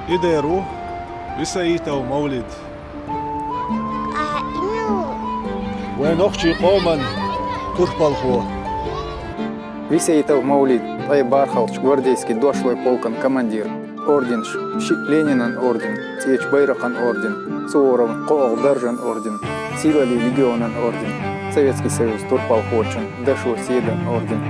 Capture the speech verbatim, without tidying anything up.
И дера ву Висаитов Мавлид. Вайн нохчийн къоман турпалхо. Висаитов Мавлид, ткъе бархӀлагӀча гвардейски дошлой полкан командир. Орденаш: шиъ Ленинан орден, цӀеча байракхан орден, Суворовн кхоалгӀа даржан орден, Сийлаллин легионан орден, Советский Союз турпалхочун Дашо Седан орден,